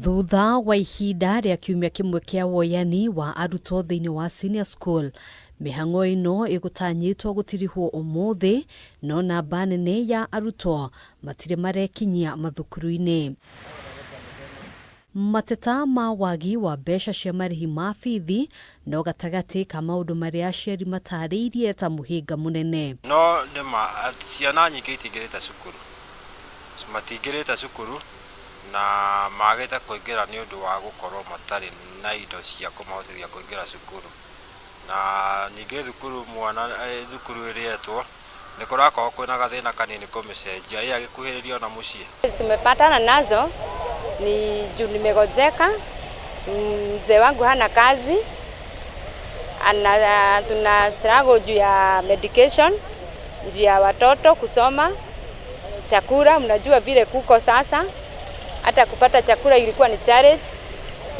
Thutha wa ihinda rĩa kiumia kĩmwe kĩa woyani wa arutwo thĩinĩ wa senior school, mĩhang'o ĩno ĩgũtanyĩtwo gũtirihwo ũmũthĩ, no namba nene ya arutwo matirĩ marekinyia mathukuru-inĩ. Mateta ma wagi wa mbeca cia marĩhi ma bithi no gatagatĩ ka maũndũ marĩa aciari matarĩirie ta mũhĩnga mũnene. No nĩma ciana nyingĩ itingĩrĩte cukuru, matingĩrĩte cukuru na magĩte kũingĩra nĩ ũndũ wa gũkorwo matarĩ na indo cia kũmahotithia kũingĩra cukuru. Na ningĩ thukuru mwana thukuru ĩrĩetwo nĩ kũrakorwo kwĩna gathĩna kanini kũmĩcenjia ĩ agĩkuhĩrĩria ona mũciĩ. Tumepatana nazo ni juu nimegonjeka, mzee wangu hana kazi, ana, tuna struggle juu ya medication, juu ya watoto kusoma, chakula, mnajua vile kuko sasa, hata kupata chakula ilikuwa ni challenge,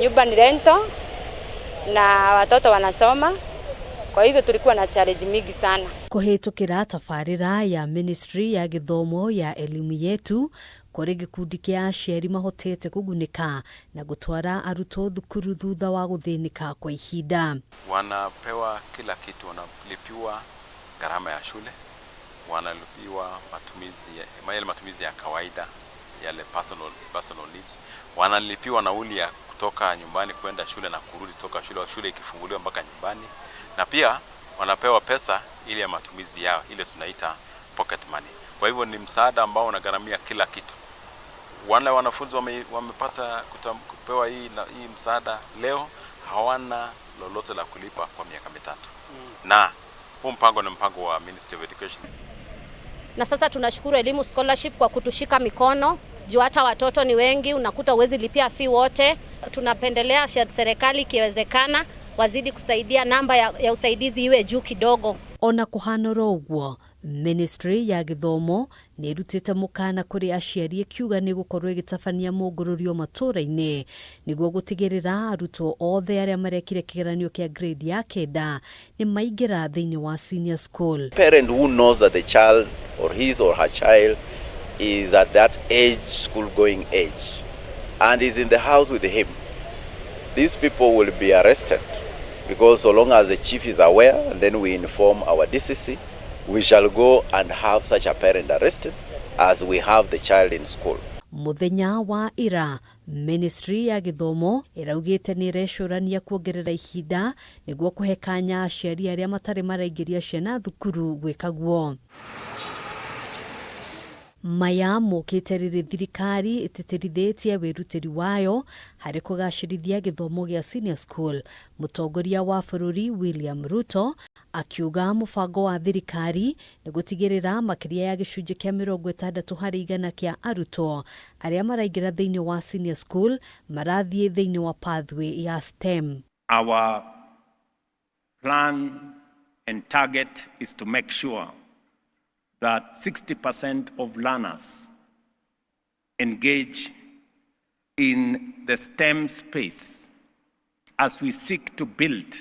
nyumba ni rental na watoto wanasoma, kwa hivyo tulikuwa na challenge mingi sana. Kũhĩtũkĩra tabarĩra ya Ministry ya Gĩthomo ya Elimu Yetu, kũrĩ gĩkundi kĩa aciari mahotete kũgunĩka na gũtwara arutwo thukuru thutha wa gũthĩnĩka kwa ihinda. Wanapewa kila kitu, wanalipiwa gharama ya shule, wanalipiwa matumizi yale matumizi ya kawaida yale personal needs, wanalipiwa nauli ya kutoka nyumbani kwenda shule na kurudi toka shule, shule ikifunguliwa mpaka nyumbani, na pia wanapewa pesa ile ya matumizi yao, ile tunaita pocket money. Kwa hivyo ni msaada ambao unagharamia kila kitu. Wale wanafunzi wamepata kupewa hii msaada leo hawana lolote la kulipa kwa miaka 3. Na huu mpango ni mpango wa Ministry of Education. Na sasa tunashukuru Elimu Scholarship kwa kutushika mikono juu hata watoto ni wengi, unakuta huwezi lipia fee wote. Tunapendelea serikali ikiwezekana wazidi kusaidia, namba ya usaidizi iwe juu kidogo. Ona kũhana oro ũguo, Ministry ya Gĩthomo nĩ ĩrutĩte mũkana kũrĩ aciari ĩkiuga nĩ gũkorwo ĩgĩtabania mũngũrũrio matũũra-inĩ nĩguo gũtigĩrĩra arutwo othe arĩa marekire kĩgeranio kĩa grade ya 9 nĩ maingĩra thĩinĩ wa senior school. Parent who knows that the child or his or her child is at that age, school going age, and is in the house with him, these people will be arrested, because so long as the chief is aware and then we inform our DCC, we shall go and have such a parent arrested as we have the child in school. Muthenya wa ira, Ministry ya Gĩthomo ĩraugĩte nĩ ĩrecũrania kuongerera ihinda nĩguo kũhe kanya aciari arĩa matarĩ maraingĩria ciana thukuru gwĩka guo. Maya mokĩte rĩrĩ thirikari ĩtĩtĩrithĩtie wĩrutĩri wayo harĩ kũgacĩrithia gĩthomo gĩa senior school. Mũtongoria wa bũrũri William Ruto akiuga mũbango wa thirikari nĩ gũtigĩrĩra makĩria ya gĩcunjĩ kĩa 60% kĩa arutwo arĩa maraingĩra thĩinĩ wa senior school marathiĩ thĩinĩ wa pathway ya STEM. Our plan and target is to make sure that 60% of learners engage in the STEM space as we seek to build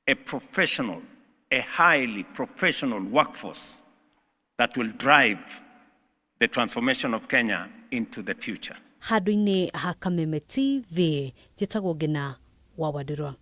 a highly professional workforce that will drive the transformation of Kenya into the future. Handũ-inĩ ha Kameme TV, njĩtagwo Ngina wa Wandirwa.